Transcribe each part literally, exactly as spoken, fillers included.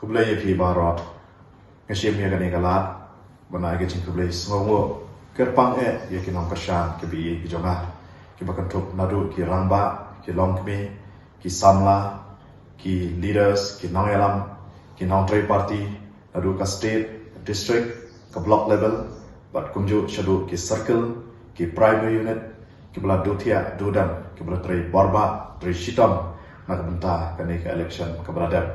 Khublei ïa phi baroh. Nga shim ïa kane ka lad ban ai ka jingkhublei sngewnguh kyrpang eh ïa ki nongkyrshan kiba ïeit ki jong nga, kiba kynthup naduh ki rangbah, ki longkmie, ki samla, ki leaders, ki nongïalam, ki nongtrei party, naduh ka state, district, ka block level, bad kumjuh shaduh ki circle, ki primary unit, kiba la duh thiah duh dem, kiba la trei borbah, trei shitom na ka bynta kane ka election kaba la dep.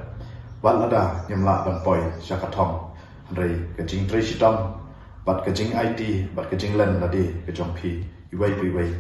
Bad lada ngim lah ban poi sha ka thong, hynrei ka jingtrei shitom bad ka jingaiti bad ka jinglen lade ka jong phi iwei pa iwei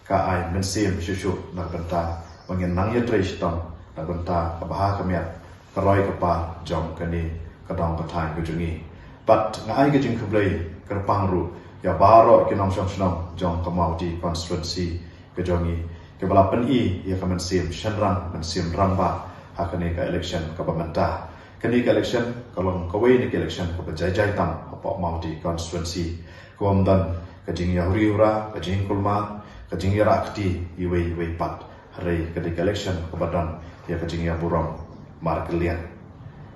ka ai mynsiem shuh shuh na ka bynta ba ngin nang ïatrei shitom na ka bynta ka bha ka miat, ka roi ka par jong kane ka dong ka thaiñ ka jong ngi. Bad nga ai ka jingkhublei kyrpang ruh ïa baroh ki nongshong shnong jong ka Mawhati constituency ka jong ngi, kiba la pyni ïa ka mynsiem shynrang, mynsiem rangbah ha kane ka election kaba mynta. Kane ka election ka long kawei na ki election kaba jai jai tam hapoh Mawhati constituency, kaba ym don ka jingïahuri hura, ka jingkulmar, ka jingïarah kti iwei iwei pat. Hynrei ka dei ka election kaba don ïa ka jingïaburom markylliang.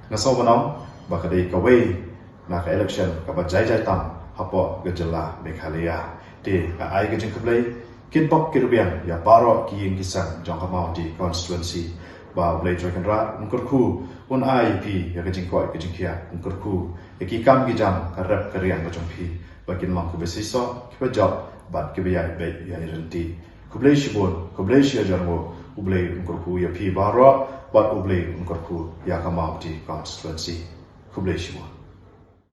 Nga sngew ban ong ba ka dei kawei na ka election kaba jai jai tam hapoh ka jylla Meghalaya. Te nga ai ka jingkhublei kitbok kitrwiang ïa baroh ki ïing ki sem jong ka Mawhati constituency, ba U Blei Trai Kynrad un kyrkhu, un ai phi ïa ka jingkoit ka jingkhiah, un kyrkhu ïa ki kam ki jam, ka rep ka riang ka jong phi, ba kin long kiba shisha, kiba jop bad kiba ïaid beit ïaid ryntih. Khublei shibun, khublei shihajar nguh. U Blei un kyrkhu ïa phi baroh bad U Blei un kyrkhu ïa ka Mawhati constituency. Khublei shibun.